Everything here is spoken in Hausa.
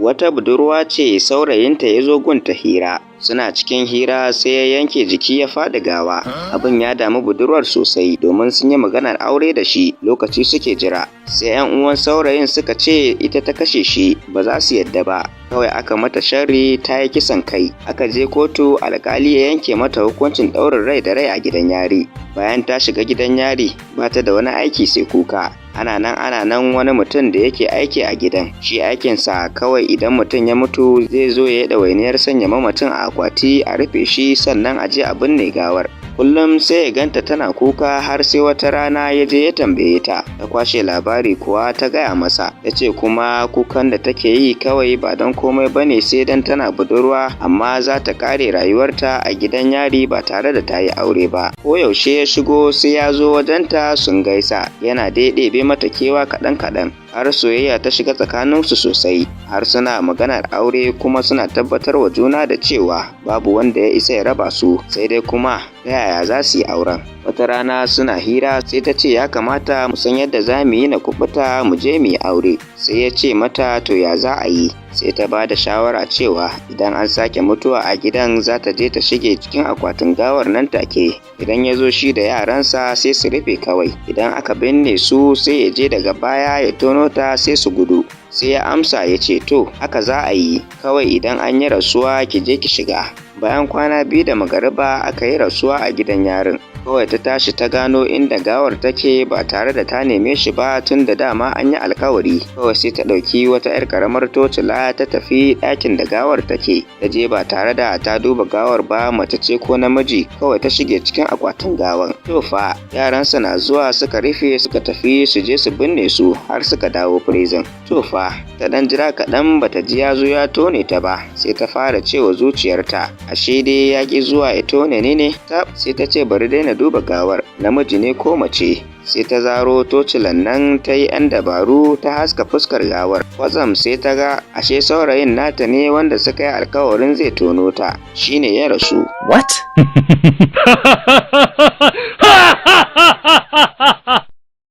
Wata budurwa ce saurayinta ya zo gunta hira. Suna cikin hira sai ya yanke jiki ya faɗi gawa. Abin ya damu budurwar sosai domin sun yi maganar aure da shi, lokaci suke jira. Sai 'yan uwan saurayin suka ce ita ta kashe shi, ba za su yadda ba. Kawai aka mata sharri ta yi kisan kai. Aka je kotu, alkali ya yanke mata hukuncin ɗaurin rai da rai a gidan yari. Bayan ta shiga gidan yari, ba ta da wani aiki sai kuka. Ana nan ana nan, wani mutum da yake aiki a gidan, shi aikinsa kawai idan mutum ya mutu zai zo ya yi ɗawainiyar sanya mamacin a akwati a rufe shi, sannan a je a binne gawar. Kullum sai ya ganta tana kuka, har sai wata rana ya je ya tambaye ta. Ta kwashe labari kuwa ta gaya masa. Ya ce kuma kukan da take yi kawai ba don komai ba ne sai don tana budurwa amma za ta ƙare rayuwarta a gidan yari ba tare da ta yi aure ba. Ko yaushe ya shigo sai ya zo wajenta sun gaisa, yana dai ɗebe mata kewa kaɗan kaɗan, har soyayya ta shiga tsakaninsu sosai, har suna maganar aure, kuma suna tabbatar wa juna da cewa babu wanda ya isa ya raba su. Sai dai kuma ta yaya za su yi auren? Wata rana suna hira sai ta ce, "Ya kamata mu san yadda za mu yi na kubuta mu je mu yi aure." Sai ya ce mata, "To, ya za a yi?" Sai ta ba da shawara cewa idan an sake mutuwa a gidan, za ta je ta shige cikin akwatin gawar nan take. Idan ya zo shi da yaransa sai su rufe kawai. Idan aka binne su, sai ya je daga baya ya tono ta, sai su gudu. Sai ya amsa ya ce, "To, haka za a yi kawai. Idan an yi rasuwa ki je ki shiga." Bayan kwana 2 da magariba aka yi rasuwa a gidan yarin. Kawai ta tashi ta gano inda gawar take ba tare da ta neme shi ba, tun da dama an yi alkawari. Kawai sai ta ɗauki wata 'yar ƙaramar tocila ta tafi ɗakin da gawar take. Ta je ba tare da ta duba gawar ba, mace ce ko namiji, kawai ta shige cikin akwatin gawan. To fa, yaransa na zuwa suka rufe, suka tafi su je su binne su har suka dawo prison. To fa, ta ɗan jira kaɗan bata ji ya zo ya tone ta ba, sai ta fara cewa zuciyarta, ashe dai ya ƙi zuwa ya tone ni ne. Sai ta ce bari dai na duba gawar, namiji ne ko mace. Sai ta zaro tocilan nan, ta yi 'yan dabaru ta haska fuskar gawar. Kwatsam sai ta ga ashe saurayin nata ne wanda suka yi alkawarin zai tono ta, shine ya rasu. What?